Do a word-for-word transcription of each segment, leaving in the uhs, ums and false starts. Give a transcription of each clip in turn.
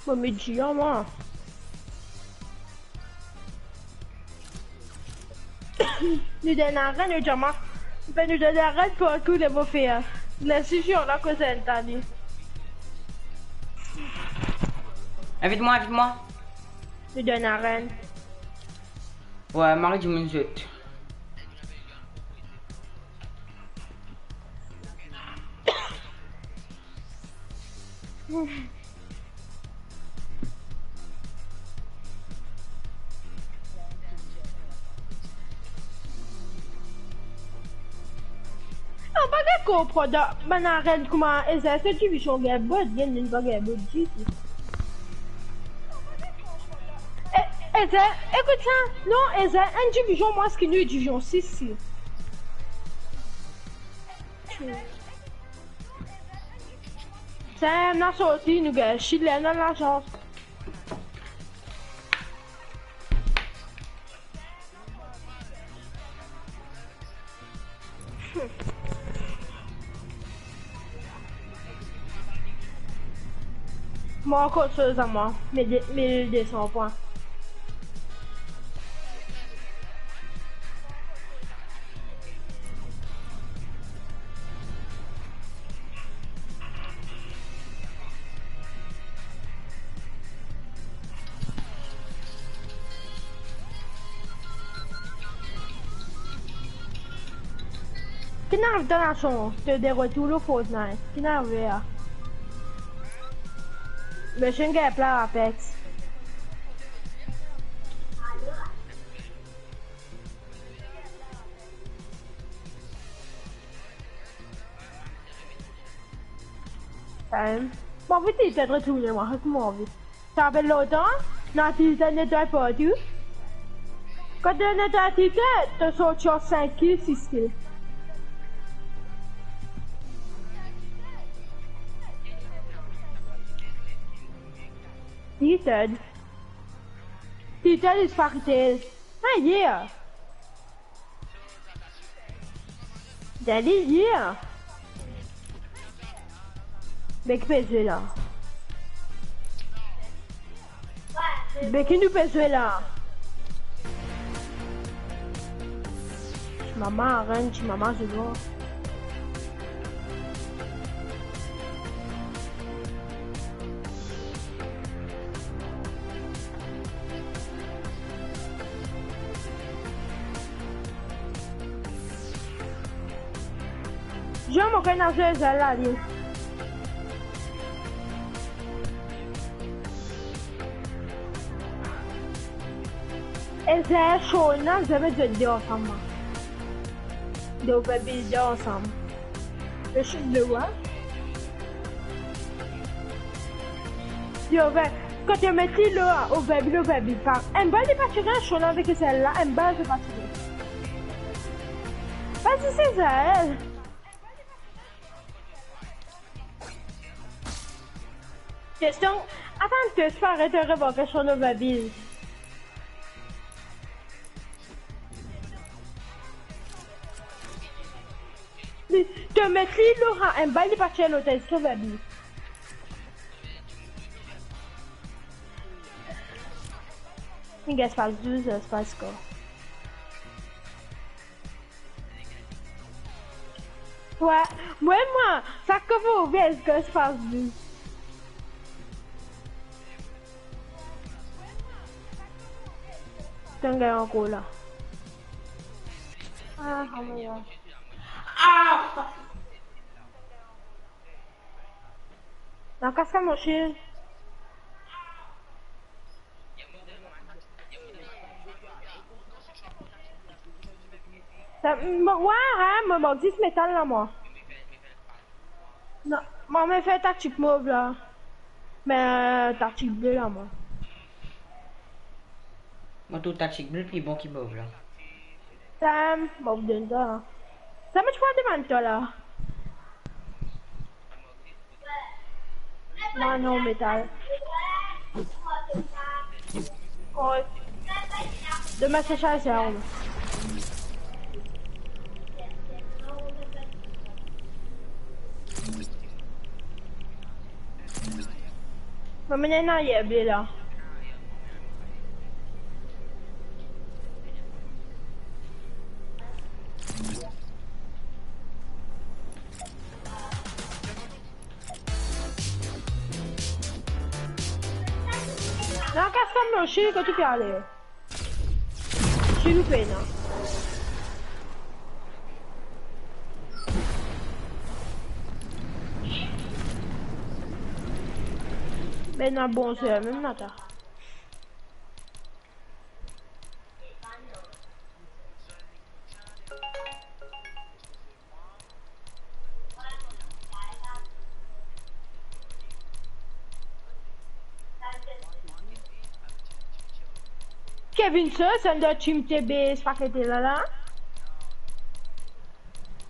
Mo, mo dir mwa. Nou donn arenn, nou dir mwa. Be nou donn arenn pou tou le mo fer. Lesizion la koze enn tani. Invit mwa, invit mwa. Nou donn arenn. Wi, mari dimoun zot. Mo pa gagn konpran dan bann arenn kouma Eza, sa divizion gagn bot, gagn pa gagn bot ditou. E, Eza, ekout sa, non, Eza, enn divizion mwins ki nou, divizion sis, si. Sa ena sorti, nou gagn chile, ena lazans. Mo ankor soz a mwa, me de, mil de san pwin. Ki ena dan lason, to de retour lor Fortnite. Ki ena ver a? Me si enn gagn pla Apex. Em, mo anvi Tilted retourne, mwa, mo anvi. Sa rapel lontan, ena Tilted netway partou. Kan to netway Tilted, to sorti ar sink kill, sis kill. Tilted. Tilted is Paritel. Ah, yeah. Daddy, yeah. Be ki pe zwe la? Be ki nou pe zwe la? Mama, rann, ti mama, zwe lor. Zom, mo kone zwe Eza la, li. Eza, Shona, zame zot de ansam, mwa. De, ou pe build ansam. Le chute de lwa. Yo, be, kan to met li lor, o, be, o, be, pa. Enn bal li pa tire, Shona avek sel la, enn bal li pa tire. Vas-y, Césaire. Kestion, atann, to disparet, to remarke son overbuild. Li, to met li lor enn bal, li pa tir lot, li sove li. Li gagn espas douz, espas skor. Wi, mwa, mwa, sak kou mo vinn, espas douz. Tann gagn ankor la. Ah, oh my God. Ah! Lakas la, mo cher. Sa, mo, wi, hein, mo, mo dis metal la, mwa. Non, mwa, mo fer taktik mov la. Me, taktik ble la, mwa. Mo trouv taktik ble pli bon ki mov la. Sam, mo donn twa. Sa, mo ti pou demann twa la. Mwa, non, metal. Wi. Demin, se sa, se sa. Mo amenn enn arier ble la. Non, kas twa, mo cheri, kot to pe ale? Silvouple, non. Be non, bon, se mem nata. Kevin Sos, enn dan team T B S pakete la la.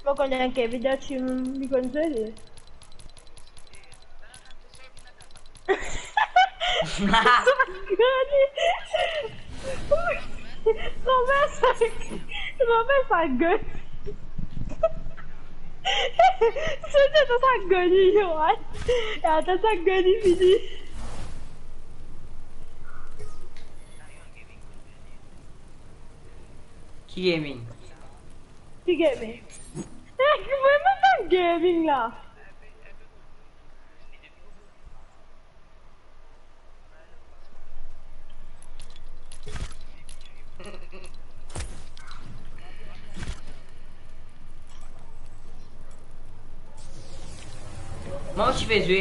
Mo konn enn Kevin dan team, li konn zwe li. Sa gagn. Robert, sa, Robert, sa gagn. Sa, sa, sa gagn, Johan. Atann, sa gagn, fini. Ki gaming? Ki gaming? Eh, vremem dan gaming la. Mwa osi pe zwe.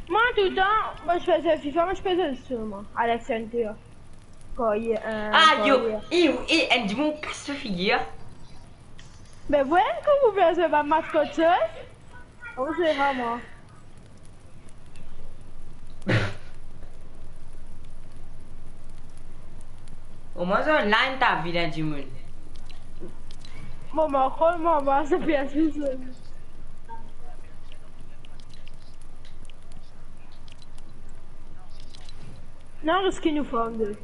Mwa, toultan, mwa, ti pe zwe FIFA, mwa, ti pe zwe selman Alex Hunter. Kan li, eh, Ah, kan yo, li, eh, eh, enn dimoun kas so figir. Be, vwala, kan ou pe zwe bann match kot zot, ou se vremem. Omwin zot online ta vil enn dimoun. Mo, mo, mo, mo, se bien, se bien. Non, riski nou farm de.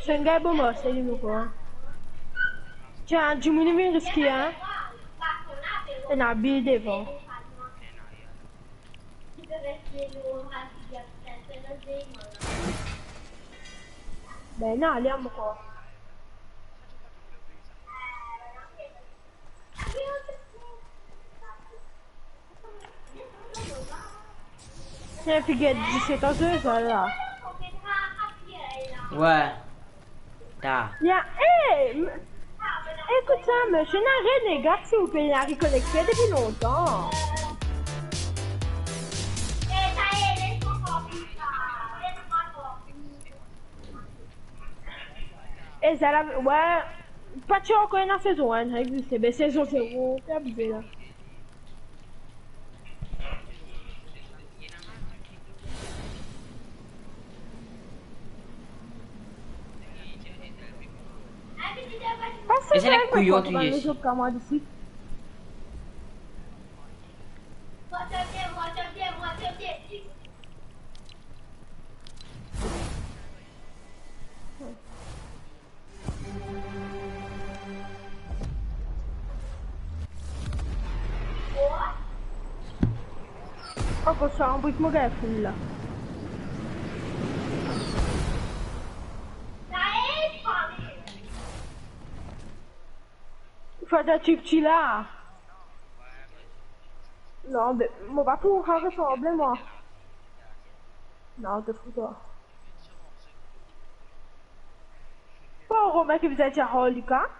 Sa enn gay bon marse li, mo krwar. Tiens, dimoun vinn riski, hein. Ena Bill devan. Ben non, ale ankor. Sa figir diset an, sa la. Wi. Ta. Ya, eh, m-, ekout sa, misie, ena Renegat, silvouple, ena rekonekte depi lontan. E sa la, wi, pa ti ankor ena sezon enn, sa existe, be sezon zero, pe abize la. Pas sa, ena enn kouyon, tou ye. Ankor sa, anplis mo gagn foul la. Fata ti pti la. Non, be, mo pa pou resanble, mwa. Non, to fou, twa. Bon, Romain ki bizin dir, oh, Lucas.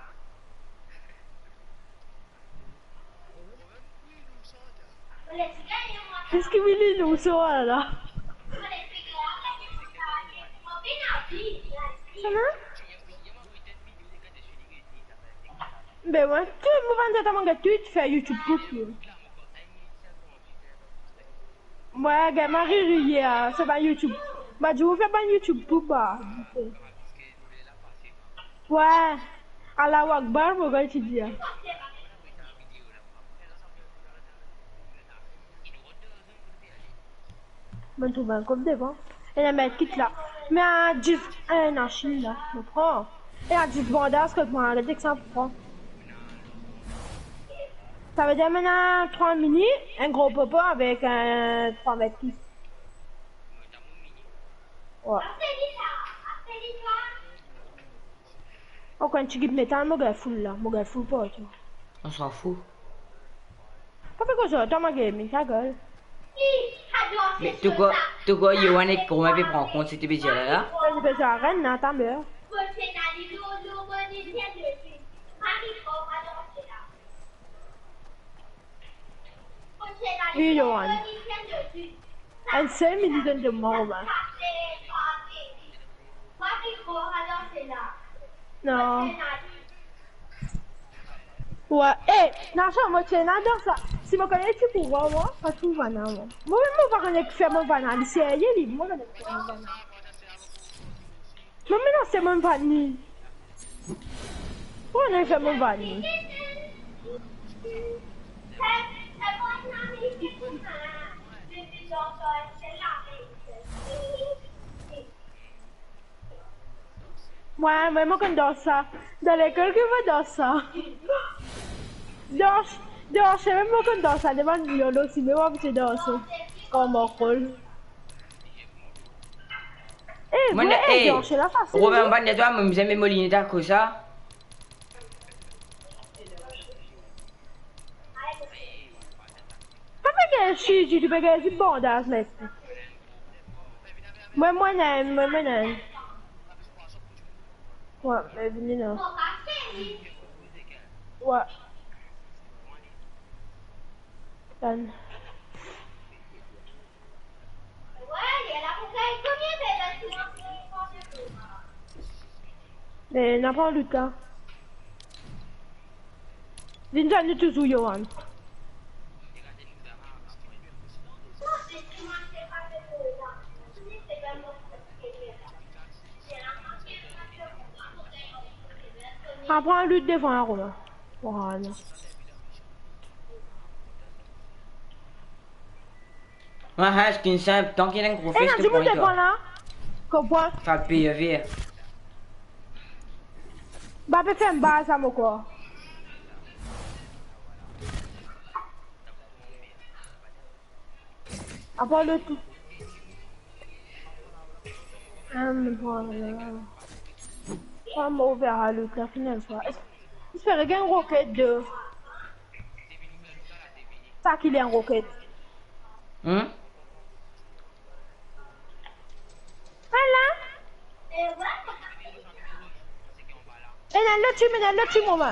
Kiski vini nou swa la? Sa va? Be wi, tou mo bann zot a manz Twitch, fer YouTube group yo. Mwa, gagn mari riye, ah, so bann YouTube. Ba, dir ou fer bann YouTube pou ba. Wi. Allahu Akbar, mo gagn ti dir. Mo trouv enn kop devan. Ena medkit la. Me a dis, ena shield la. Mo pran. Ena dis bandaz kot mwa, gete ki sa pran. Savedir mo ena trwa mini, enn gro popo avek, eh, trwa medkit. Wi. Ankor enn tigit metal, mo gagn full la, mo gagn full partou. On s'en fout. Pa fer koze, twa mo gagn, ta gel. Me to krwar, to krwar Yohan ek Romain pe pran kont seki to pe dir la la? Sa, to pe dir arenn la, ta mer. Wi, Yohan. Enn sel minit, donn mwa, Romain. Non. Wi, eh, Nasha, mo ti ena dan sa. Si mo kone ti pou vwar, mo pa trouv bann la, mo. Mo mem mo pa kone ki fer mo bann la, li serye li, mo kone ki fer mo bann la. Mama, non, se mo vanni. Pou nou fer mo vanni. Mwa, mwa, mo konn dans sa. Dan lekol ki mo dans sa. Dans, dans, mem mo konn dans sa. Devan lolo, si mo pa pou dans. Kouma rol. Eh, mwa, vre, eh, eh, Georges, la fasil, Romain, non? Bann de twa, mo bizin met mo linnet akoz sa. Pa pe gagn si, si, to pe gagn si bandaz, mesi. Mwa, mwa, non, mwa, mwa, non. Wi, me vini la. Wi. Tann. Me, napa lout la. Vinn zwenn nou touzour, Yohan. Pran lout devan la, Romain. Vwala. Mwa, ha, skin sinp, tanki ena enn gro fes, to pran twa. Konpran? Sa pire, pire. Ba, pe fer enn baz a mo kor. Apre lot. Ah, me vwala. Pran mo ver a lot la, fini enn fwa. Espere gagn roket de. Sa ki li enn roket. Hmm? Ala. Ena lot team, ena lot team, mama.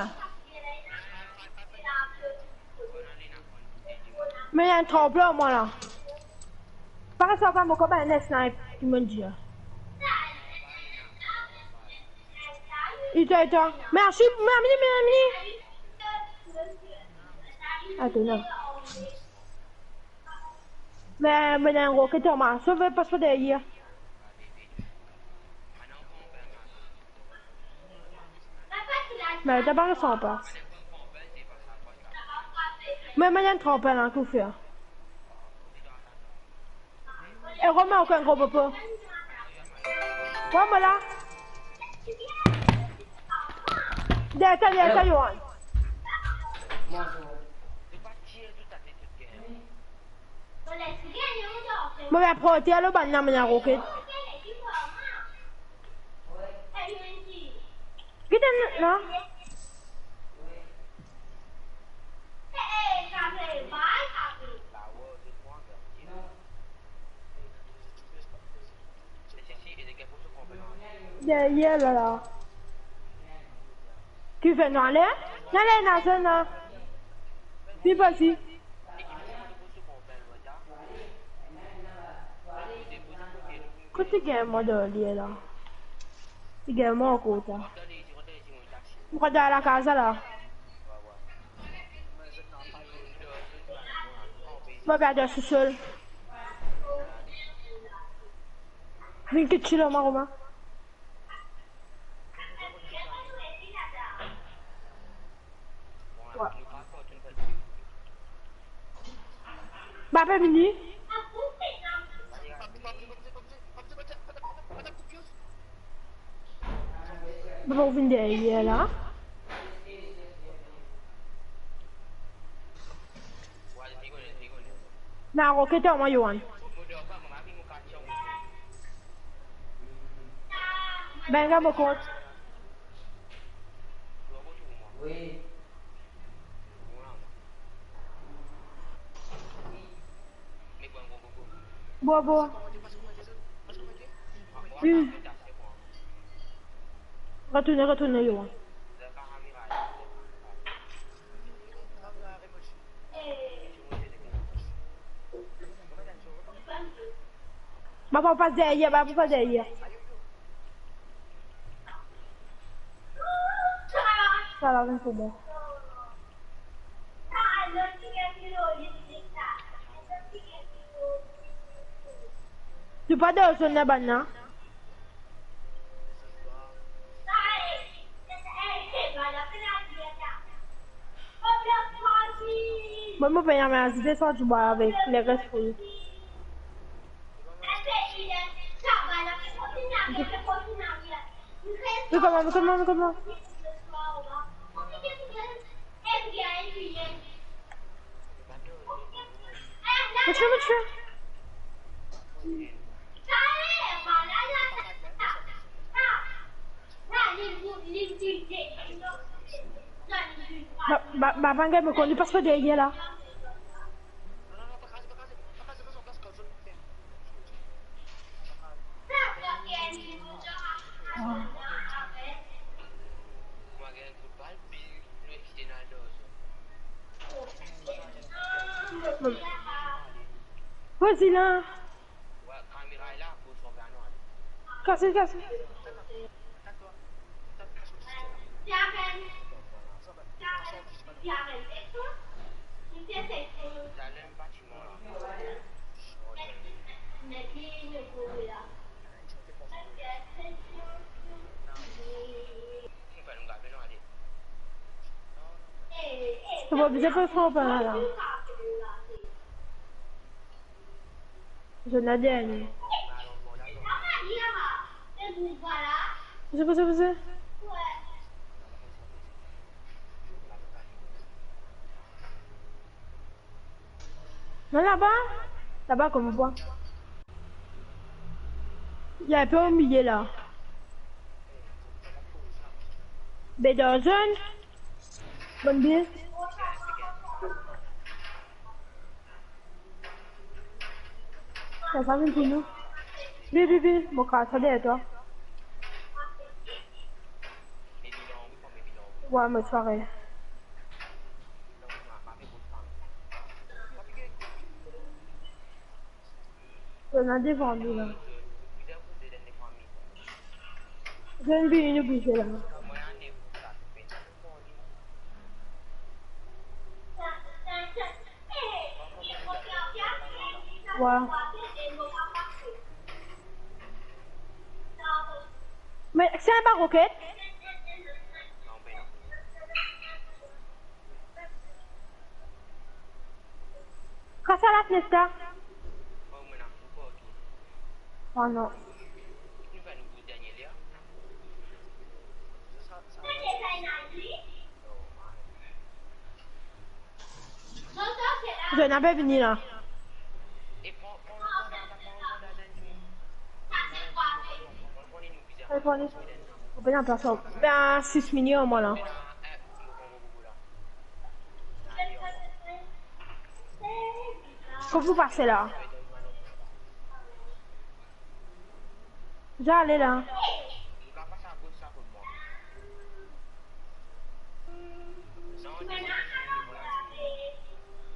Me ena enn tranblanman la. Pa res anba mo, kouma enn snipe, ki mo dir. Ito, ito. Mersi, mersi, mersi. Atann, non. Me, me ena enn roket an mwa, sove, pas par deryer. Me, ta pa resann pa. Me, me ena enn tranblanman, kouma fer? E Romain, okenn gro popo. Wi, mo la. Deryer twa, deryer twa, Yohan. Mo va prote alo bann la, mo ena roket. Get in, non? Deryer la, la. Ki fer nou ale? Nou ale, nou ale, non. Vinn pase. Kot ti gagn mwa dan ler la? Ti gagn mwa ankor ta. Mo pran dan lakaz la. Mo gard sisol. Vinn kit sila, ma Roma. Apa vini? Bon, vinn deryer la. Na roket ar mwa, Yoann. Benga mo kont. Bobo. Hmm. Retourne, retourne, Yoann. Papa, pas deryer, papa, pas deryer. Sa la, vinn pou mwa. Li pa dan zone la, bann la. Mwa, mo pena mem azoute sa dibwa avek leres pou li. Li kouma, li kouma, li kouma. Mo tir, mo tir. Ba, ba, ba, bann gay, mo konn li pas par deryer la. Vas-y, là. Kase, kase. Ou pa bizin pran par la, la. Zot ena dernie. Poze, poze, poze. Non, laba. Laba, kouma bwa. Li inpe omilie la. Be dan zone. Bonn bie. Sa, sa vinn pou nou. Vinn, vinn, vinn, mo kraz sa deryer twa. Wa, mo sware. Ena devan nou la. Zot inn vini nou bouze la. Wa. Me sa pa roket? Kas lafnet la. Oh non. Zot ena pe vini la. Al pran li. Ou pe dan plas la. Ben, sis minit omwin la. Kot pou pase la? Zot ale la.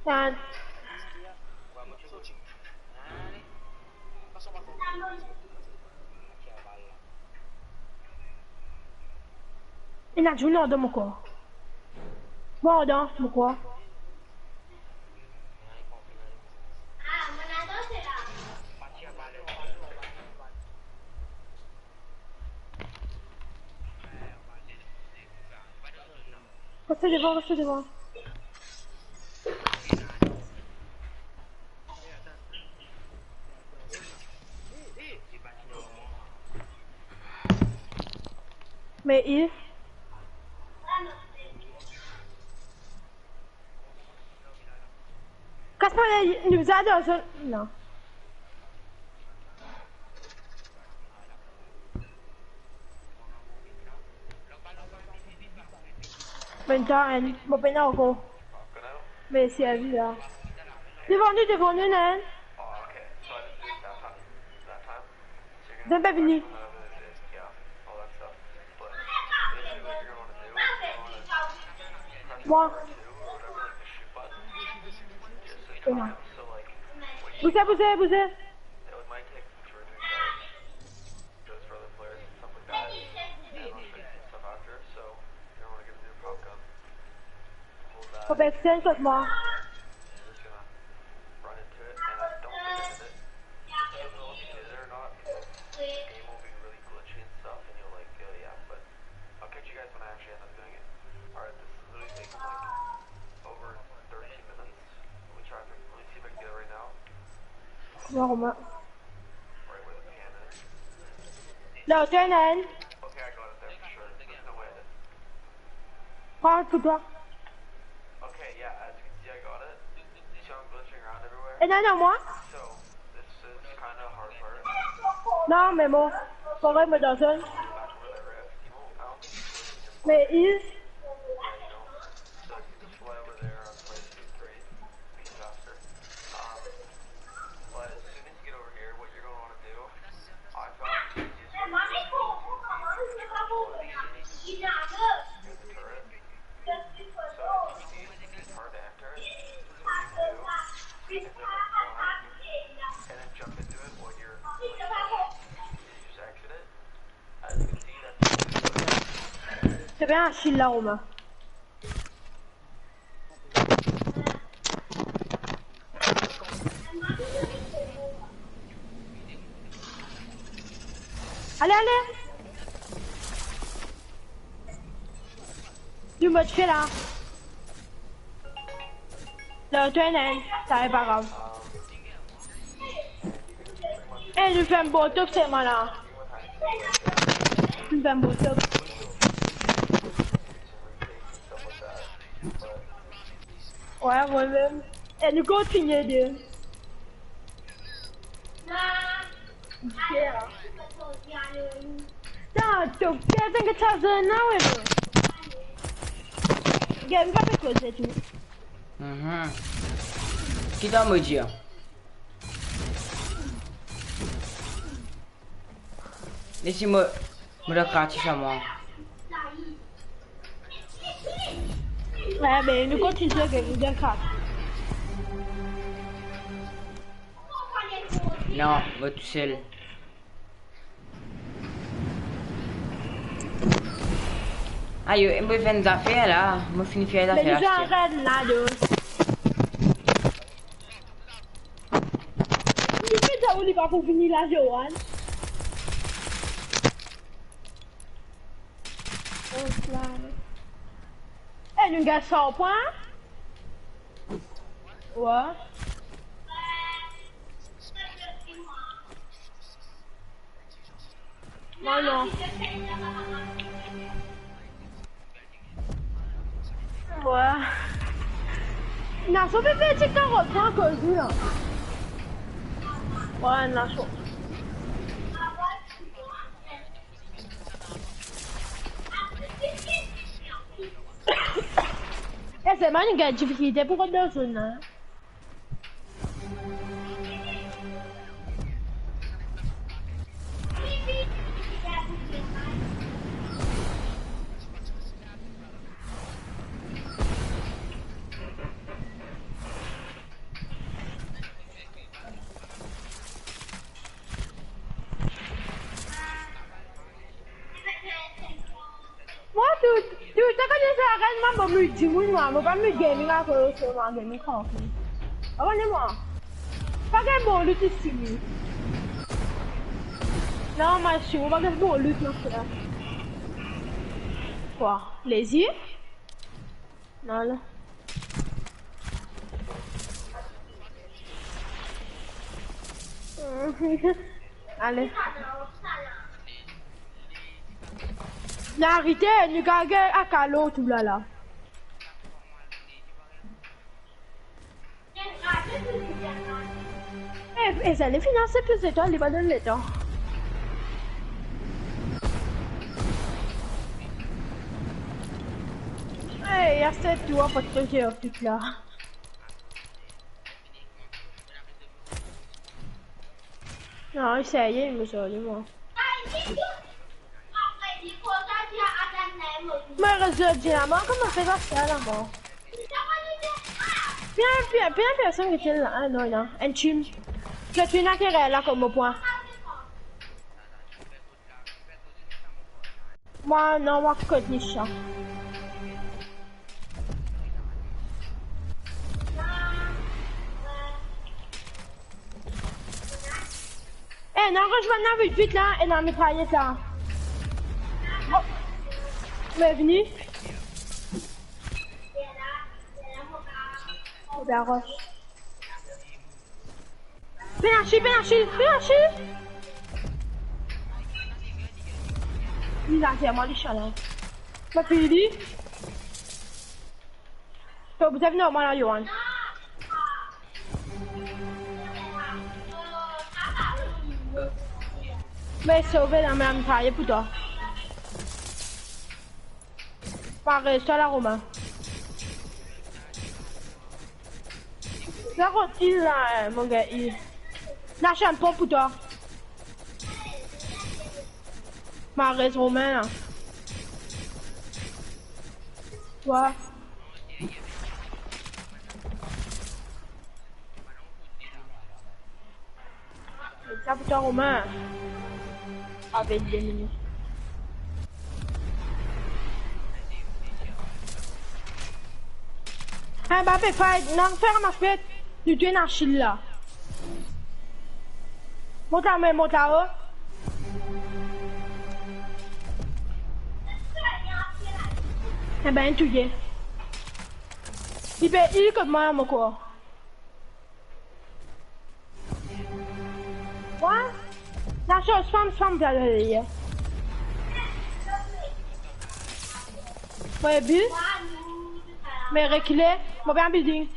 Tann. Ena dimoun dan mo kor. Bon, dan mo kor. Reste devan, reste devan. Me il. Kas pa la, nou za dan zone, non. Menn ta enn, mo pena ankor. Me servi la. Devan nou, devan nou, ena enn. Zot pa vini. Mwa. Pena. Bouze, bouze, bouze. Faut personne contre moi. Normal. Non, c'est un âne. Prends tout toi. Et non, non, moi. Non, mais bon, faut vraiment dans un. Mais il. C'est bien, Achille, là, Romain. Allez, allez. Du match là. Là, tu es là. Ça n'est pas grave. Eh, nous faisons un beau top, c'est malin. Nous faisons un beau top. Ouais, moi-même. E nou kontigne de. Yeah. Sa, to, ki atann ki sa zone la, we, bro? Game pa pe koze tou. Mhm. Ki dan mo dir? Lesi mo, mo dan kartie sa mwa. Ouais, ben, nou kontigne zwe, nou dan kartie. Non, mo tousel. Ayo, e mo fer enn zafer la. Mo fini fer zafer la. Li pe dir ou li pa pou vini la, Johan. Oh, la. Eh, nou gagn san pwin. Ouais. Non, non. Ouais. Naso pe perdi karant pwin akoz li la. Ouais, Naso. Eh, se bann gagn difikilte pou rant dan zone la. Mwa tou, tou, tou kan mo fer rank, mo pa met dimoun, mwa, mo pa met gaming akoz so mwa gaming trankil. Abone mwa. Pa gagn bon loot isi, wi. Non, mwa si, mo pa gagn bon loot, mon frer. Kwa? Lezi? Non, non. Ale. Narite, nou gagn akalo tou la la. E, e, sa li fini, se plis letan, li pa donn letan. E, aster tou, apat ke zot la. Non, serye, mo serye, mwa. Mo rezo dilaman, kouma fer sa la, mwa? Bien, bien, bien, personn ki ti la. Ah, non, non. Enn team. Zot ena ki rela kouma pwin. Mwa, non, mwa kot Nisha. E, non, rezwenn la vit, vit la, ena mitrayet la. Oh. Me vini. Ou bien ros. Pena shil, pena shil, pena shil. Li la, se mwa li sala. Mo fini. To bizin vinn normal la, Yohan. Me sove la, me amitraye pou twa. Parey, twa la, Romain. Sa kot il la, eh, mo gagn il. Lasienn pon pou twa. Marez Romain la. Twa. Sa pou twa, Romain. Avek de minit. Hein, ba, pe fight. Non, fer ma fret. Nou tou ena shil la. Mont la, me mont lao. Eben, touye. Li pe heal kot mwa, mo krwar. Wa? Nacho, spam, spam, vla, vla, vla. Mo ena build. Me rekile. Mo pe building.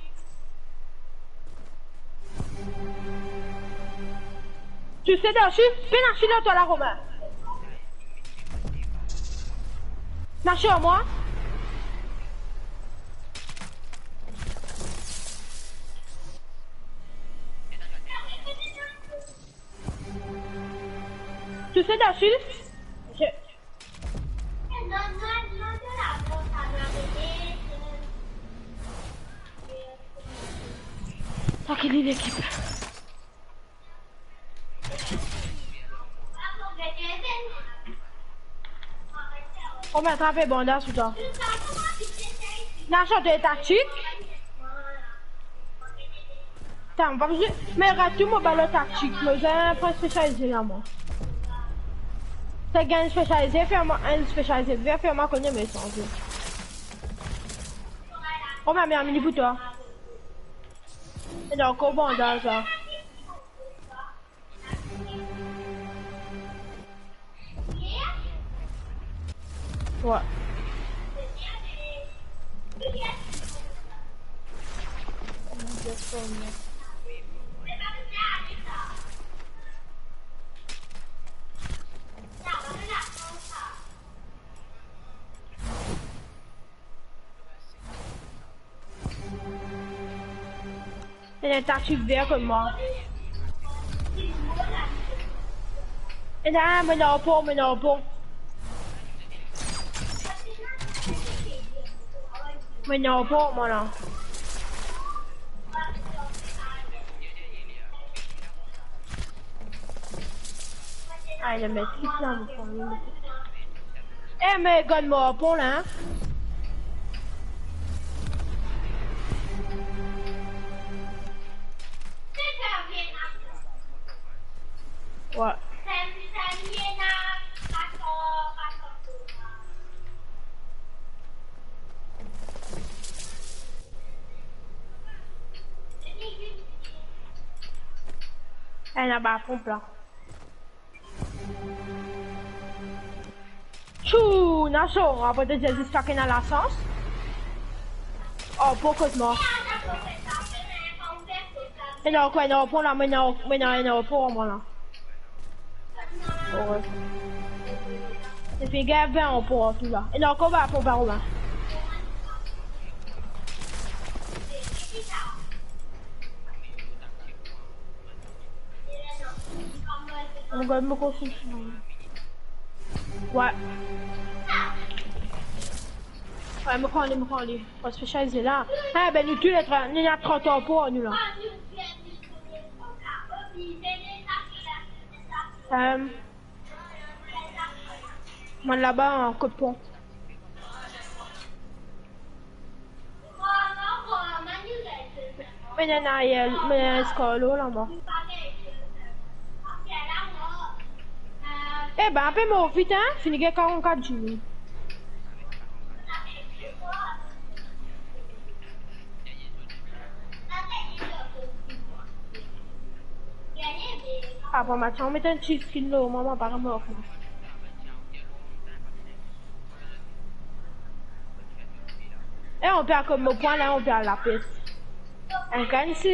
Ti se dan shil, pena shil lor twa la, Romain. Nacho, mwa. Ti se dan shil. Je- Sa ki li lekip. Kouma trap bandaz pou twa? Nacho, to taktik? Tan, pa bizin, me rat tou mo bal taktik, mo bizin pran spesialize la, mwa. Sa gagn spesialize, fer mwa enn spesialize, fer, fer mwa kone me sanze. Kouma, me amini pou twa. E dan ankor bandaz la. Wa. Ena taktik ver kot mwa. Ena, mo ena pon, mo ena pon. Mo ena pon, mwa la. Ay, le met kit la, mo fami. E, me gagn mo pon la, hein? Wa. Ena ba ponp la. Tchou, nasion, apre to dir zis sakenn ena lasans. Oh, pou kot mwa. Ena ankor, ena ankor la, mo ena, mo ena, ena ankor mwa la. Ore. Epi gagn vin ankor tou la. Ena ankor ba pou ba Romain. Mo gagn mo konfis. Wi. Wi, mo pran li, mo pran li. Mo spesialize la. Eh ben, nou tou le tra-, nou ena trant an pou nou la. Ehm, mo laba kot pon. Mo ena ayer, mo ena eskalo la, mwa. Eh ben, apel mwa vit, hein, fini gagn karannkat dimoun. Apre match, mo met enn ti skin lor mwa, mo pa remork mwa. Eh, on pe al kot mo pwin la, on pe al lapes. Enn kann si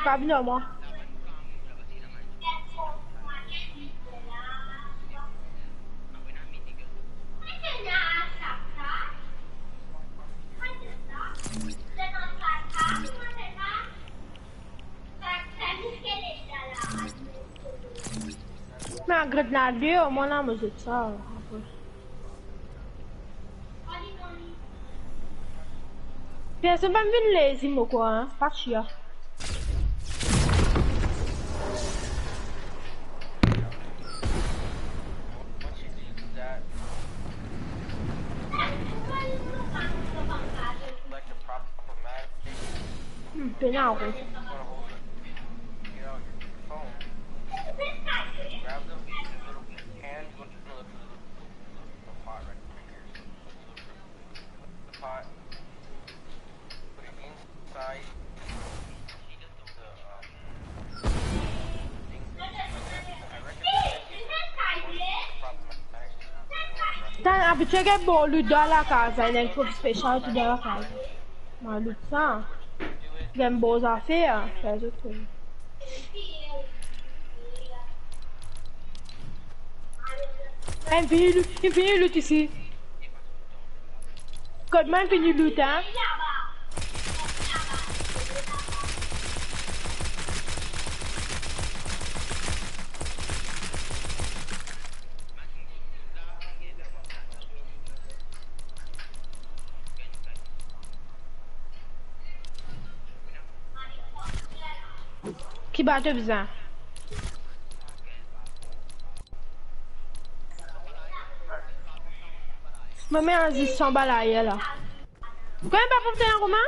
kabine mwa. Me grenn la de, omwin la, mo zet sa, apre. Personn pa vinn lazy mo kwa, hein, pa tir. Hmm, pena ankor. Tan abitie gagn bon loot dan lakaz la, ena enn kof spesial tou dan lakaz. Mo loot sa. Gagn bon zafer, fer zot trouv. Inn fini loot, inn fini loot isi. Kot mwa inn fini loot, hein? Ki bato bizin? Mo mem a zis san bal ayer la. Konbien pa pou tenir Romain?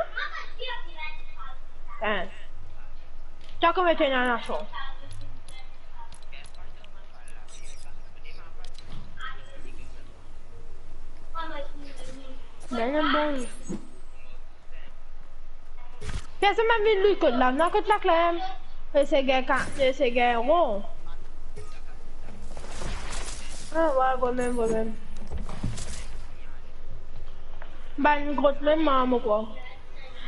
Hein. Twa konbien tenir la, so? Bien, bien. Personn pa vinn loot kot la, non, kot la klem. Ese gagn ka-, ese gagn ron. Ah, wi, vremem, vremem. Bann grot mem, mo kwa.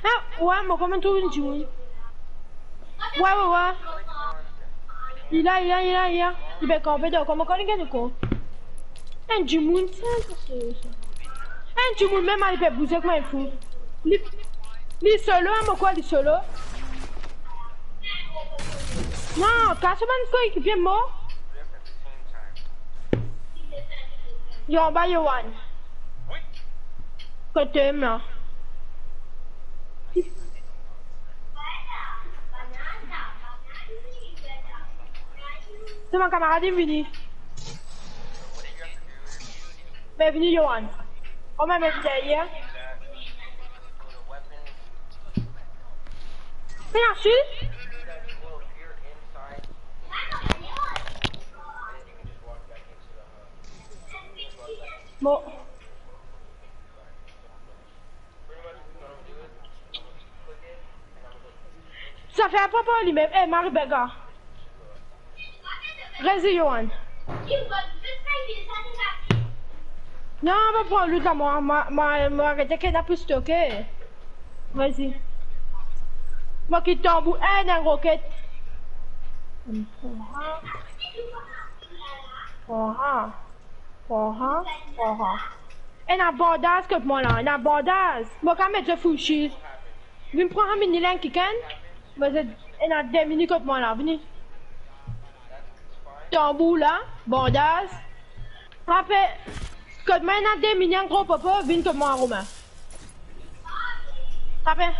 Ah, wi, mo kwa, mo trouv enn dimoun. Wi, wi, wi. Li la, li la, li la, li la. Li pe kanpe dan, kouma, kouma li gagn kont? Enn dimoun, sa, sa, sa. Enn dimoun mem, li pe bouze kouma enn fou. Li, li solo, hein, mo kwa, li solo. Non, kas bann koekipie mo. Li anba, Yohan. Kot to mem la? Se mo kamarad, li vini. Be vini, Yohan. Kouma, me deryer. Mersi. Bon. Sa fer papa limem. Eh, Marie Berga. Rezi, Yohan. Non, mo pran loot la, mo, mo, mo, mo arete ki ena pou stoke. Vas-y. Mo kit tanbou, eh, ena roket. Oha. Oha. Oha. Oha. Ena bandaz kot mwa la, ena bandaz. Mo kapav met zot full shield. Vinn pran sa mini len kikenn. Mo zet ena de mini kot mwa la, vini. Tanbou la, bandaz. Ape, kot mwa ena de mini, enn gro popo, vinn kot mwa, Romain. Ape,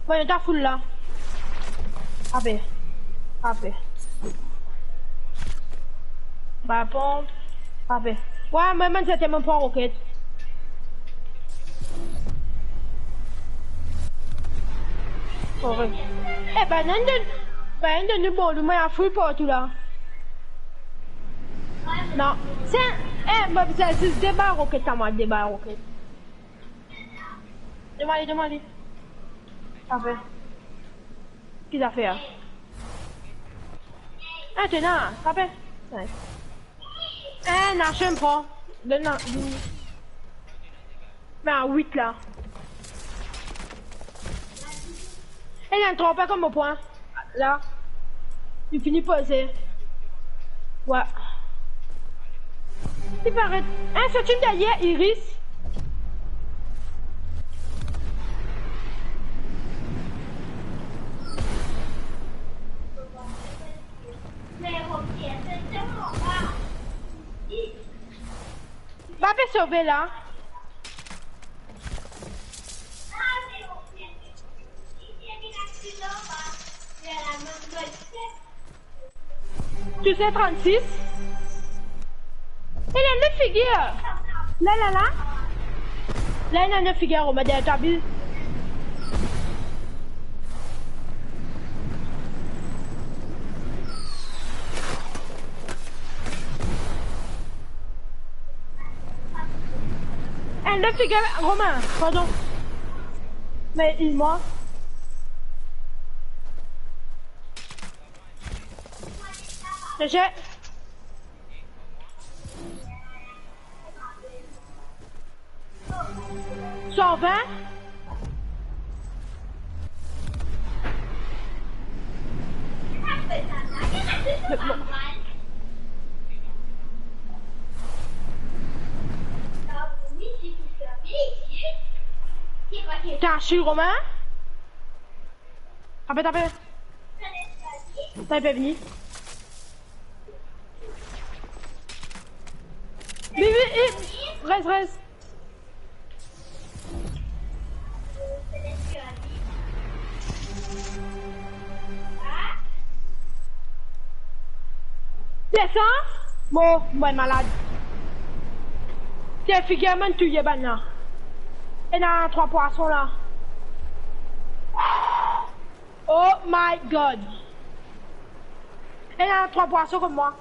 bon, ta foul la. Ape, ape. Ba, pom, ape. Wi, mwa, mwa, se te mo pran roket. Ore. Eh, bann, bann, bann, nou bon, nou, mwa, fouy partou la. Non, se, eh, mwa, bizin zis de bal roket, ta mwa, de bal roket. Donn mwa li, donn mwa li. Ape. Ki zafer? Eh, ena, ape. Nice. Eh, ena, mo pran. Donn la, donn. Me a wit la. Ena enn tranper kot mo pran. La. Li fini poze. Wi. Li paret. Enn, sorti deryer, Iris. Mo pe sove la. Touzour trannsis. Ena enn lot figir. La, la, la. La, ena enn lot figir, Romain, deryer tabi. Enn lot figir, Romain, pardon. Me il mwa. Leger. San vin. T'as su, Romain? Tape, tape. Tape, vini. Vini, vini, vini. Rest, rest. Desann. Mo, mo malad. Se figir mo'nn touye bann la. Ena trwa pwason la. Oh my God. Ena trwa pwason kot mwa.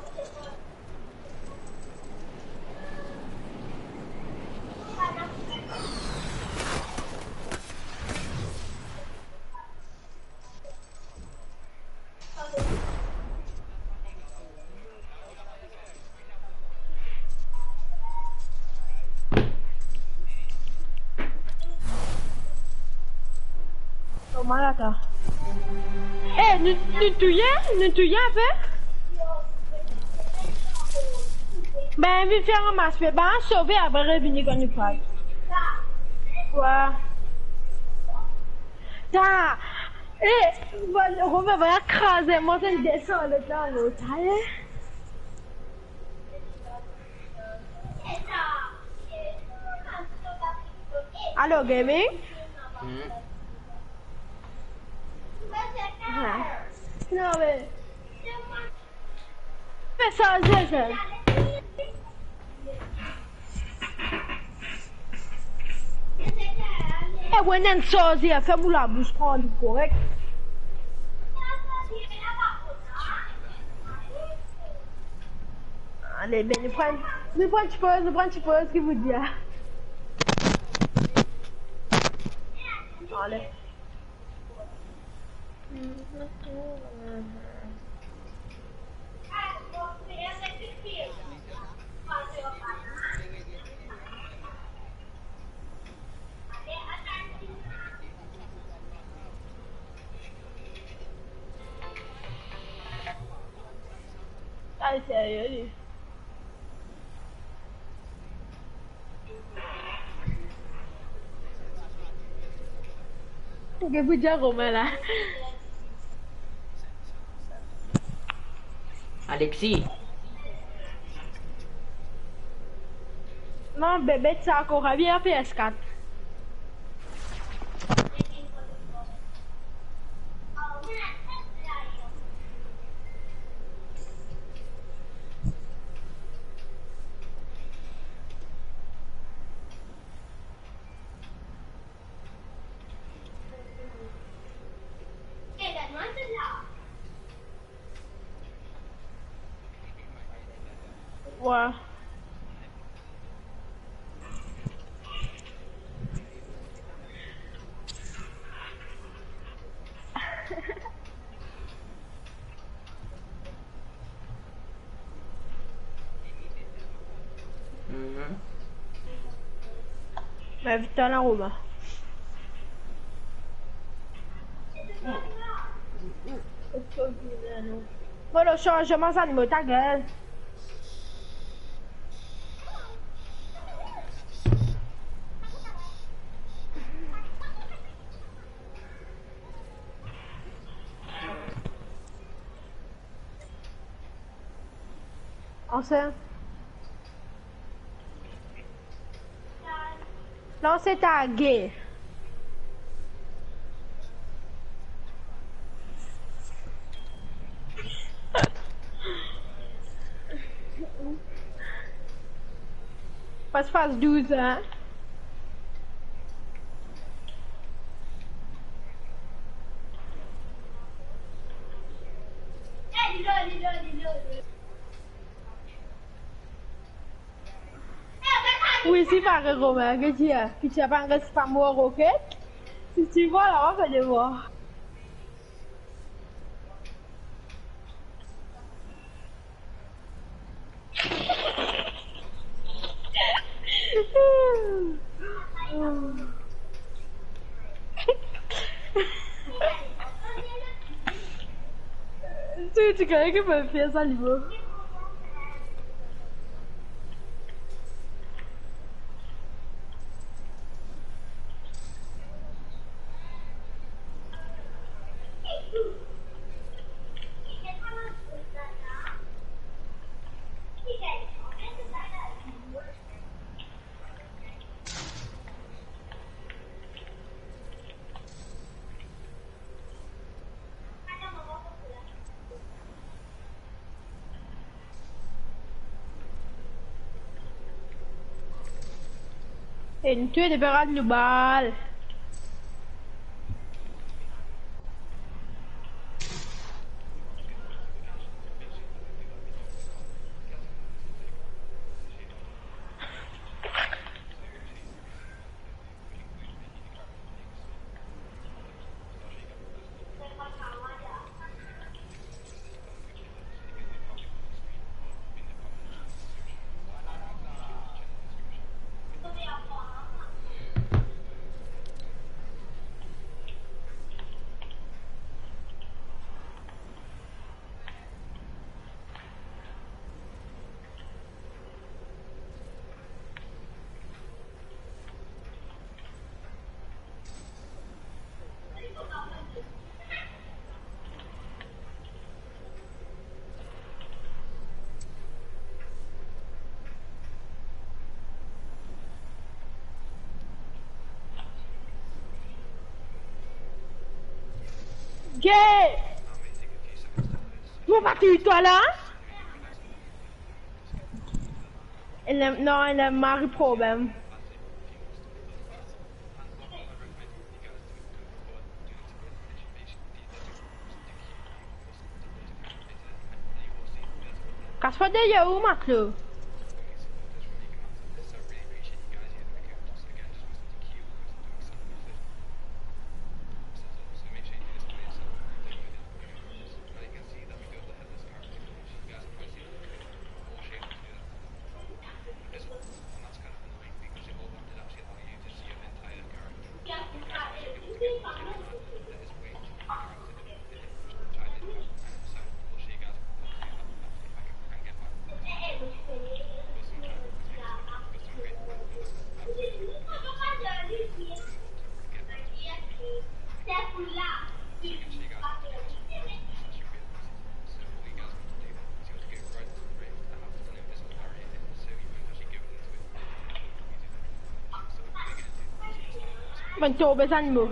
Kouma la ta? Eh, nou, nou touye, nou touye ape? Ben, vinn fer ramas, me bann sove, apre revini kan nou pran. Wi. Ta, eh, Romain, va kraze, mo, tann desann lot la, mo, ta, eh. Allo, gaming? Hmm. Ah. Non, me, me sa, sa, sa. Eh, wi, ena enn sorsier, ferm ou labous, pran li korek. Ale, ben, nou pran, nou pran ti poz, nou pran ti poz, ki pou dir? Ale. Serye li. Oke, pou dir Romain la. Alexis. Non, bebe, ti ankor bien P S quatre. Wa. Mhm. Ba, vit la, Romain. Bon, sanz mo, ta gel. Anse. Lanse ta ge. Pas faz douz, hein. Wi, si pare Romain, ke ti, eh, ki ti apa, ange ti pa mor, oke? Si ti vwar la, va fer devwar. Tu, tu connais que mon pire animal. E nou tou de parad nou bal. Gay! Mo pa touy twa la? Ena, non, ena mari problem. Kas pa deryer ou, Matlo. Konn tonbe zanimo.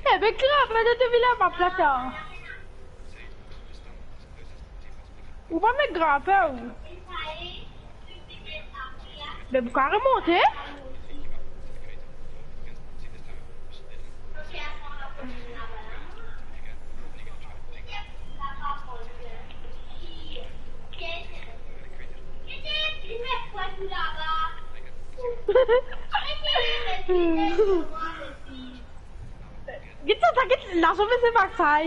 Eh, be grave, me to vinn la, pa plata. Ou pa met grape, ou. Be, pou ka remonte? Get sa, sa, get, laso pe se baksay.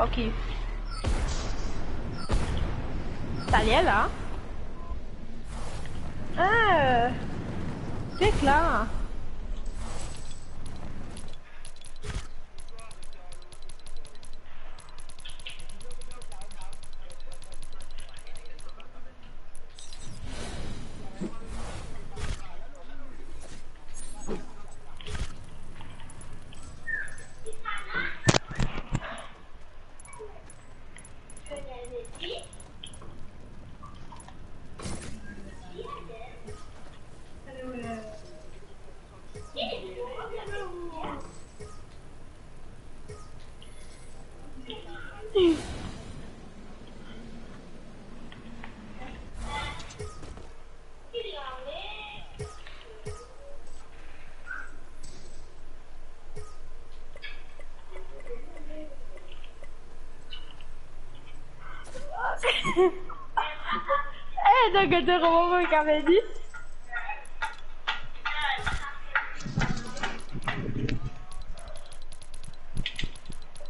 Ok. Taler la. Ah, se kler. Eh, donk, to konpran ki mo pe dir?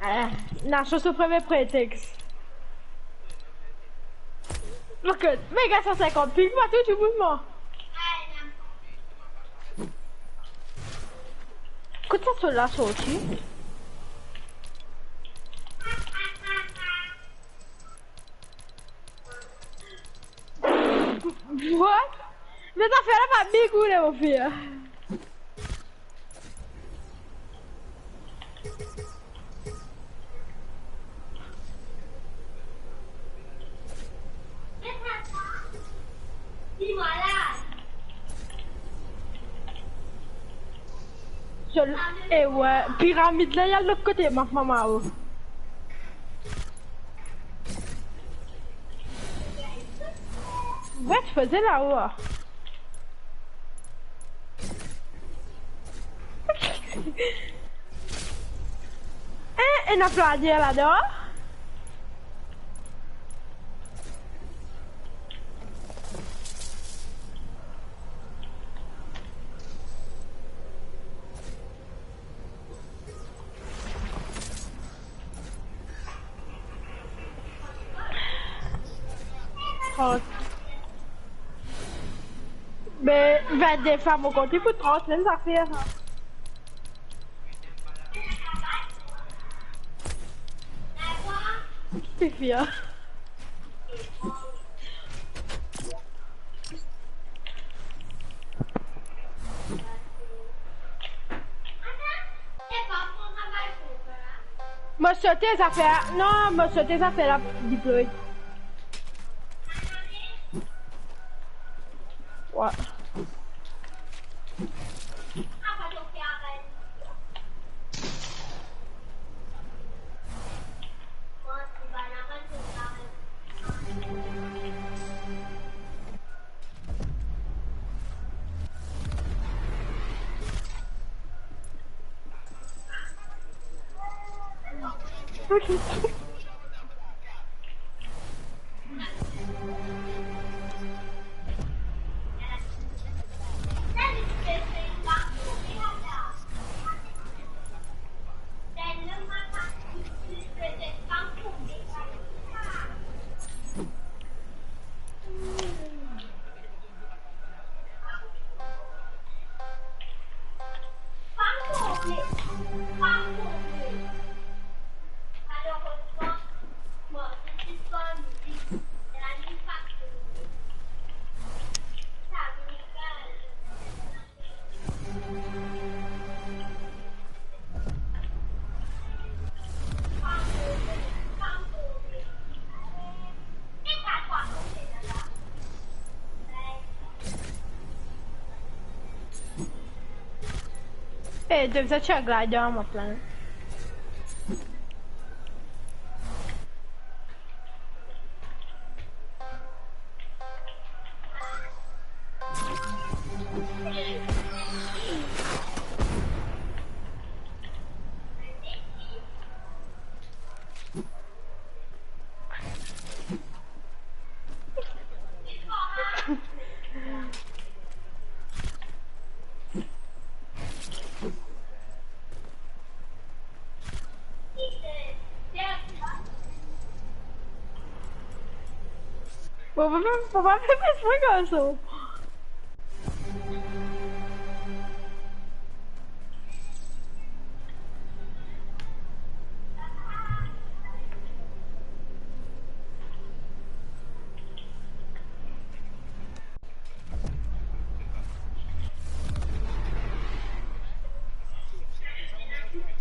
Ah, Nacho so premie pretex. Look at, me gagn san sinkant ping, pa tou dimoun, mwa. Kot sa, so la sorti? What? Me zafer la pa big ou le, mo frer. So, e we, piramid la, li al lot kote, ma mama, oh. Wet, faze la, oh. Eh, ena planier ladan? Trant. Me vennde fam, mo konte pou trant, mem zafer sa. Ki fia? Mo sote zafer, non, mo sote zafer la deploy. Wa. Ok. Eh, to bizin tir glider mont la. Bon, bon, bon, bon, bon, bon, garson.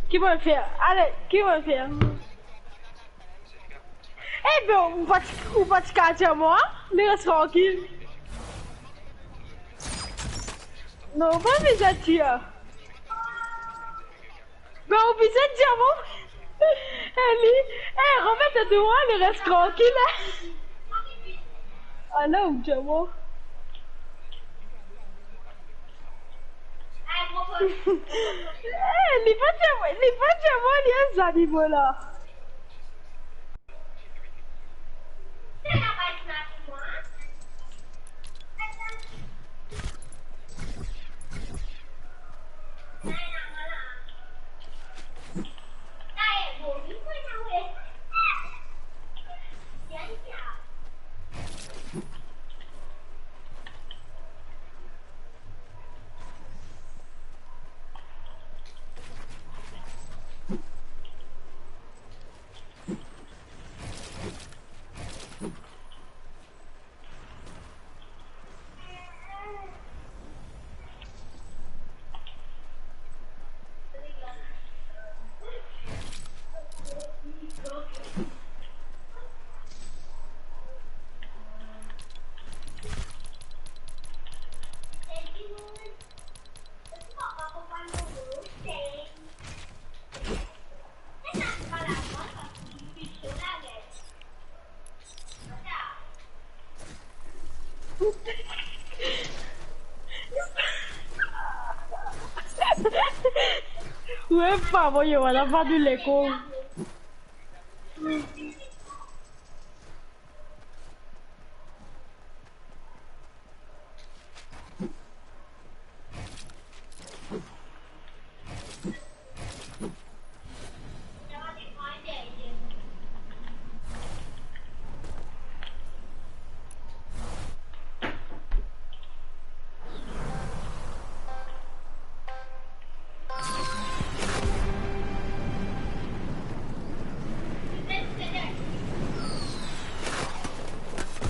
Ki mo fer? Ale, ki mo fer? Eh ben, ou pa ti, ou pa ti kapav tir mwa, li res trankil. Non, pa bizin tir. Ben, ou bizin tir mwa. Eh, li, eh, remet to dwa, li res trankil, eh. Ah non, ou tir mwa. Eh, li pa tir mwa, li pa tir mwa, li enn zanimo la. Wi, pa bon, yo, ala pa de lekol.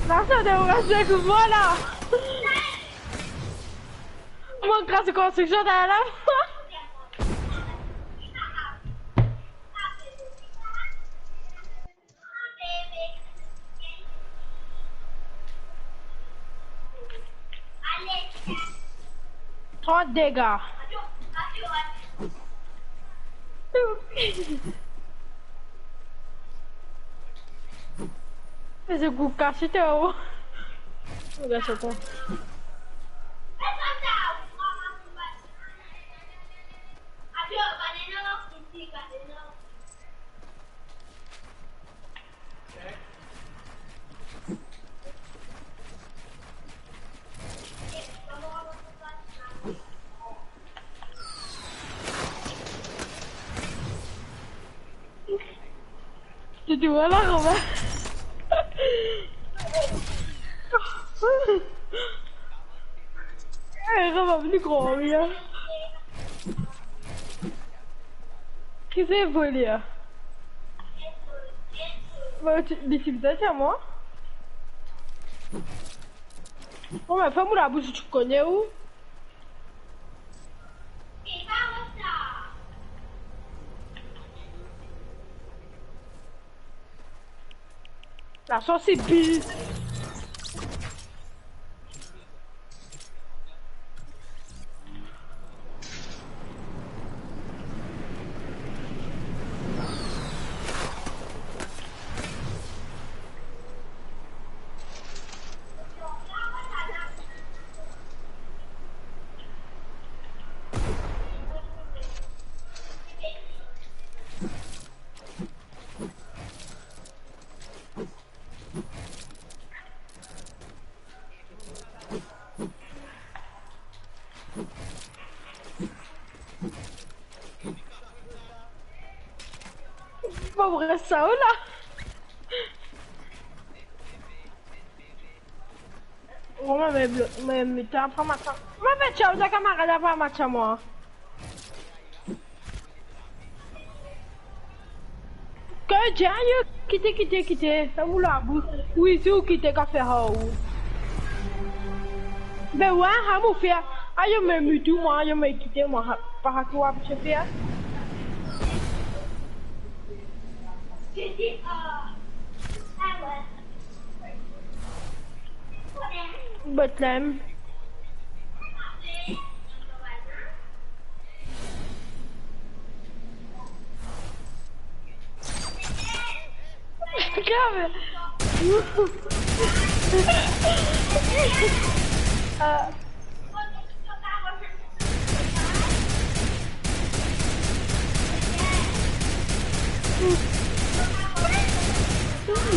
La, sa de res de mwa la. Mwa kraz konstriksion deryer la. Trant dega. Eze gou kase to. Regarde sa, attends. Tu, tu vois là, Romain? Eh, Romain, vini kouri, hein. Ki se vole la? Bon, tu, li ti bizin tir mwa? Bon, ben, ferm ou labous, tu connais ou? La sauce est pire. Ah, oula. Mwa, me, me, me, ta pa match. Mwa, me, tchao, ta kamarad, pa match mwa. Ke dir, yo, kite, kite, kite. Sa ou la, bou. Wi, si ou kite, ka fer ou. Be wi, ha, mo fer. Ayo, me, me tou, mwa, yo, me kite, mwa, ha, pa, ha, ki ou abitie fer. Bot lem. Grave. Euh.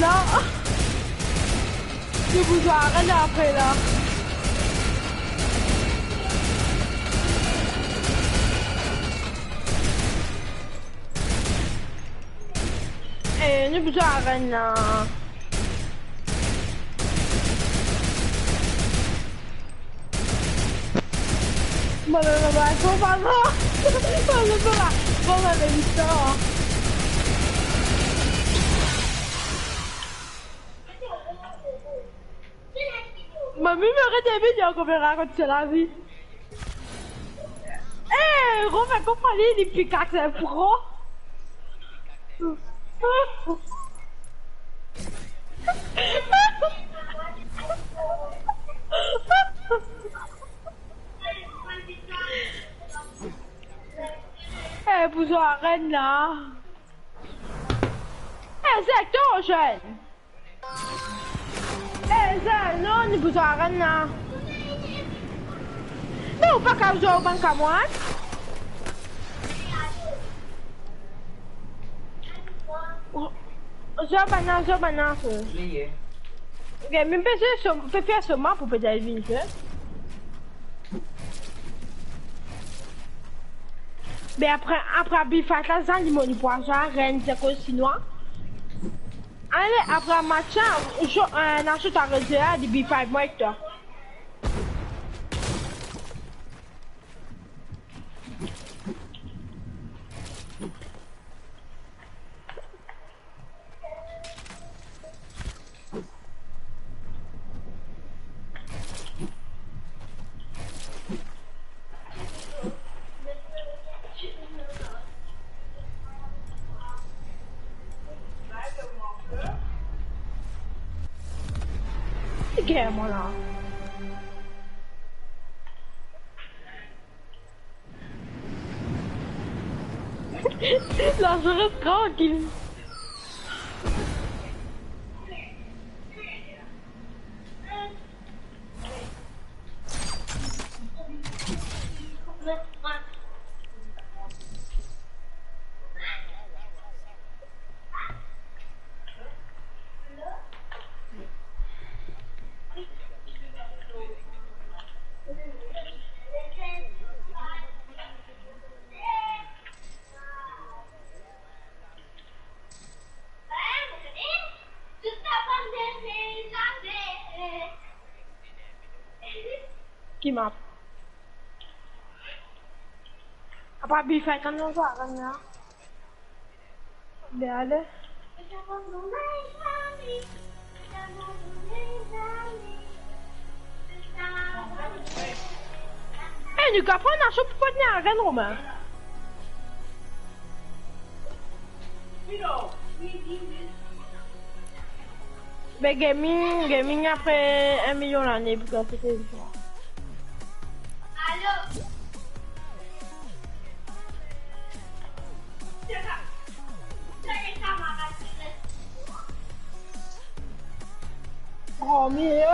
Non. Li pou zwe arenn apre la. Eh, nou bizin arenn la. Bon, bon, bon, bon, bon, bon, bon, bon, bon, bon, bon, bon, bon, bon, bon, bon, bon. Mami, me arete vinn, li ankor pe rakont so lavi. Eh, Romain, konpran li, li pikaks, en pro. Eh, pou zwe arenn la. Eh, Zek, to zenn. Eh, Zek, non, nou pou zwe arenn la. Non, ou pa kav zwe, ou bann kamarad. Zwe bann la, zwe bann la, fre. Li ye. Ok, me pe zwe so, pe fer so map pou petet vinn zwe. Be apre, apre Big Fight la, zanimo li pou zwe arenn, se koz sinwa. Ale, apre match la, zo, eh, Nacho, to aret zwe la, di Big Fight, mwa ek twa. Gagn mwa la. La, je reste tranquille. Ki map? Apa Big Fight kan nou zwe arenn la. Be ale. Eh, nou kapav Nacho pou pa vinn arenn, Romain. Be gaming, gaming apre enn milion lane pou konpete. Oh, mie.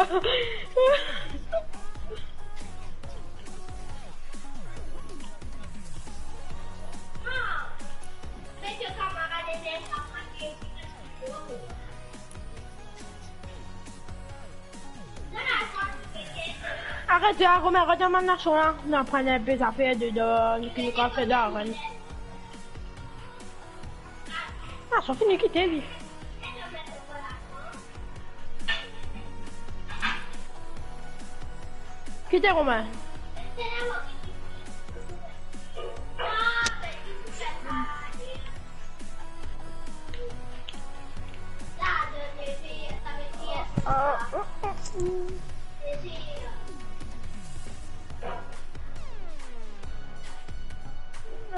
Aret, aret, aret, bann Nacho la. Nou pran enn pe zafer dedan, nou ki nou kapav fer dan arenn. Ah, Sa fini kite li. Kite Romain.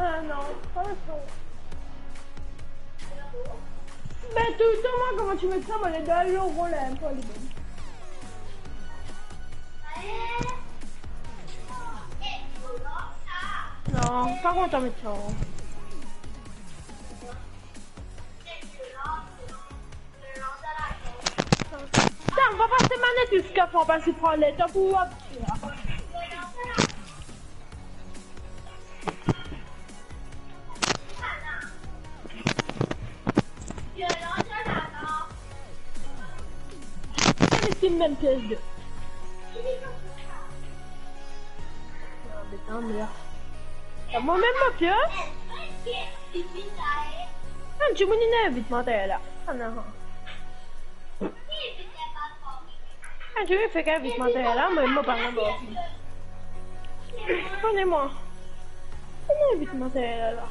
Ah non, pa sa. Ben, toultan, mwa, kouma ti met sa, mo le dal lo rol inpe, li bon. Non, pa kontan met sa. Sa, mo pa pas manette ziska, fo pas pran letan pou abitiye. Mem pies de. Ah, putain, merde. Ah, mwa mem mo pie. Ah, dimoun inn invit mwa tala. Ah, non. Ah, dimoun fek invit mwa tala, mwa mem mo pa laba. Kone mwa. Inn invit mwa tala.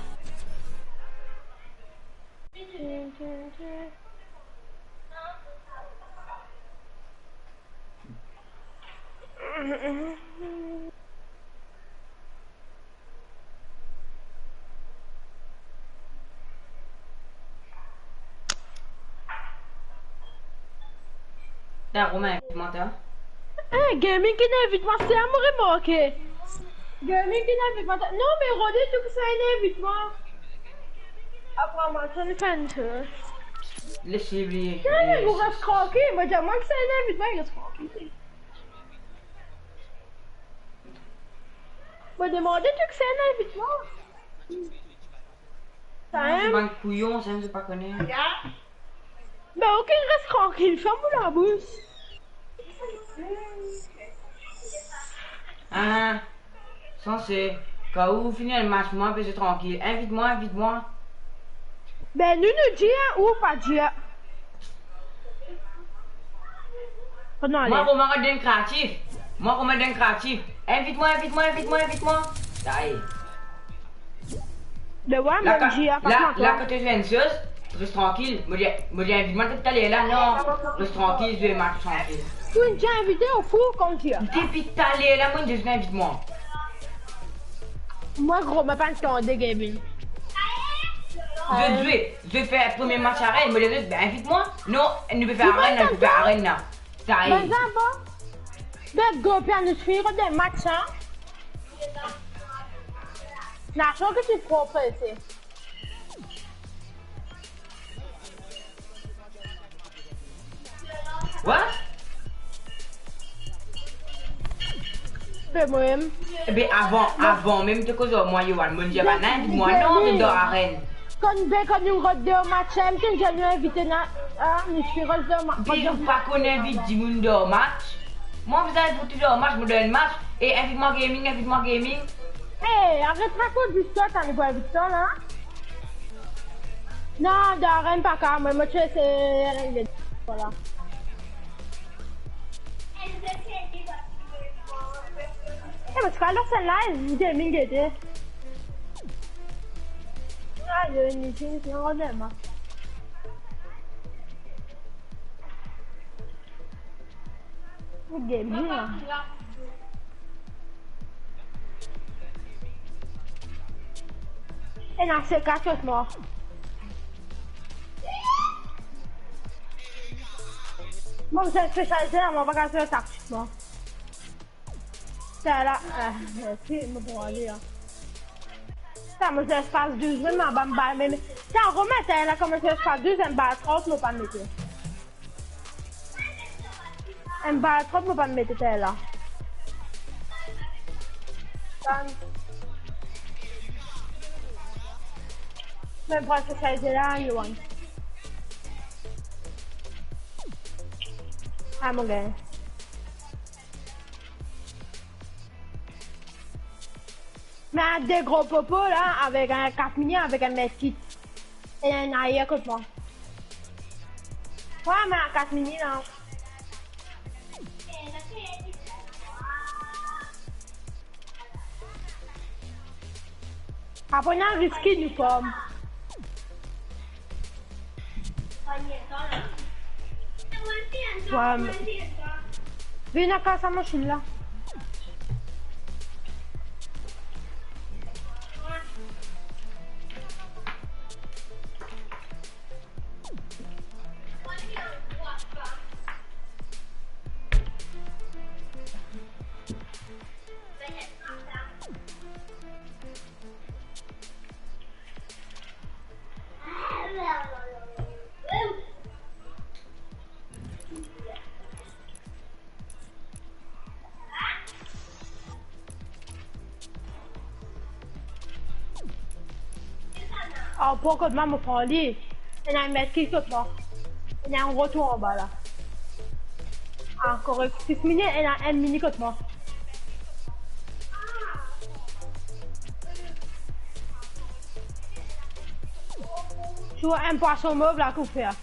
Dar Romain invit mwa ta. Eh, Gaming ki inn invit mwa, se sa mo remarke. Gaming ki inn invit mwa ta. Non, me Rode tou ki sa inn invit mwa. Apre mwa, sa inn fer enn tour. Les li bliye. Non, me ou res trankil. Mo dir mwa ki sa inn invit mwa, res trankil. Mo demande tou ki sa inn invit mwa. Sa, non, se bann kouyon, sa, zot pa kone. Ben, ok, res trankil, ferm ou labous. Ah, sanse, kan ou fini enn match, mwa, pe zwe trankil. Invit mwa, invit mwa. Ben, nou, nou dir, ou pa dir. Kot nou ale? Mwa, kouma gagn kreatif. Mwa, kouma gagn kreatif. Invit mwa, invit mwa, invit mwa, invit mwa. Sa ye. De wa, la, mo dir, la, la, kot to dir enn soz, res trankil. Mo dir, mo dir, invit mwa depi taler la, non. Res trankil, zwe match trankil. Ou inn dir invite ou fou, kouma dir? Depi taler la, mo dir zot invit mwa. Mwa, gro, mo pa antann Gaming. Zot zwe, zot fer premie match arenn, mo dir zot, ben, invit mwa. Non, nou pe fer arenn la, nou pe fer arenn la. Sa ye. Ben, sa bon. Ben, gro, pia nou fini kot de match, hein. Nasion ki ti tro prese. Wa? Be mwa mem. Ebe, avan, avan mem to koz ar mwa, Yohan, mo dir bann la, mwa, non, to dan arenn. Kan be, kan nou rod de match, em, to dir nou invite na, ah, nou ti rod de match. Be, ou pa konn invit dimoun dan match. Mwa, bizin pou tou dan match, mo dan match. E invit mwa Gaming, invit mwa Gaming. Eh, aret rakont zistwar, ta nou pou invit sa la. Non, dan arenn pa kapav, mwa, mo ti ese, vwala. Eh, mo ti kapav lans enn live, Gaming gete. Ayo, ni, ni, ni, ni, ni, Gaming la. Ena se katrevin. Mwa, se spesialize la, mwa pa kapav zwe taktik, mwa. Sa la, eh, mersi, mo pou ale, hein. Sa, mo zwe espas douz, mem, mwa, bann bal, mem. Sa, Romain, sa la, kouma zwe espas douz, enn bal trant, mo pa mete. Enn bal trant, mo pa mete sa la. Tann. Me pran se saiz la, Yohan. Ah, mo gagn. Me de gro popo la, avek enn kat mini, avek enn medkit. E enn ayer kot mwa. Wa, ma kas mini la. Apre nou riski nou pom. Wa, me vinn a kas a masinn la. Ah, pran kot mwa, mo pran li. Ena enn met ki kot mwa. Ena enn rotour anba la. Ah, korek. Sis mini, ena enn mini kot mwa. Tou enn pwason mov la ki ou fer.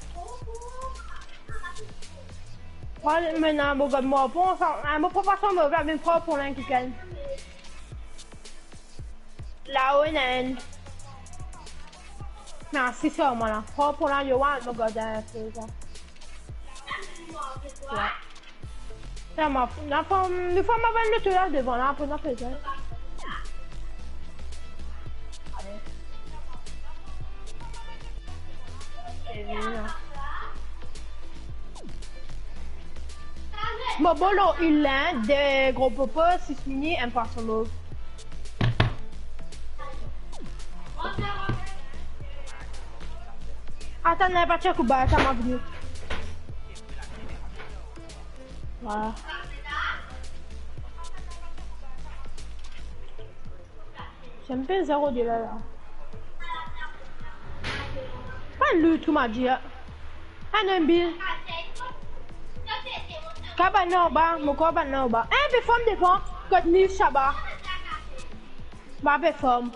Mwa, mintnan, mo gard mwa, pran sa, ah, mo pran pwason mov la, vinn pran, pran enn kikenn. Lao ena enn. Non, si selman la. Pran, pran la, Yoann, mo gard enn pe sa. Wi. Sa, ma, nou fer, nou fer, ma vann loto la devan la, apre nou fer sa. Mo bolo il la, de gro popo, sis mini, enn pwason mov. Atann, la pa ti akour ba, sa ma vini. Vwala. Zame pe zero de la, la. Pa lou tou, ma dir. Ah non, Bill. Ka bann la anba, mo krwar bann la anba. Eh, pe form devan, kot Nil Saba. Ma pe form.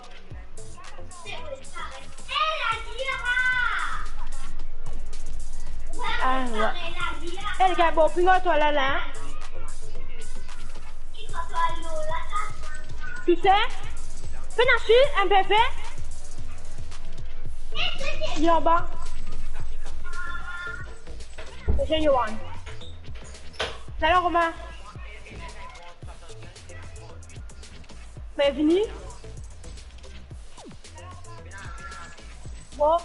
Ah, wi. Eh, les gars, bon, pinga twa la, la, hein. Tu sais? Pena swi, M P P. Li anba. Ese Yoann. Salut, Romain. Be vini. Bon.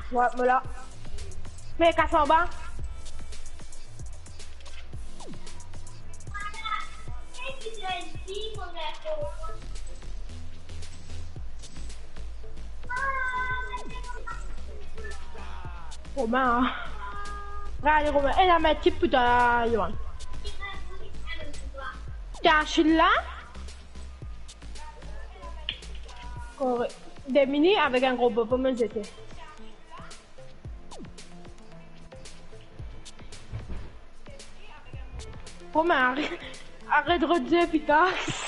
Wi, mo la. Me kas anba. Romain, hein. Regard Romain. Ena enn met tip pou twa, Yoann. Ti Achille la. Korek. De mini avek enn gro popo, mo zete. Bon, me aret, aret rod ze efikas.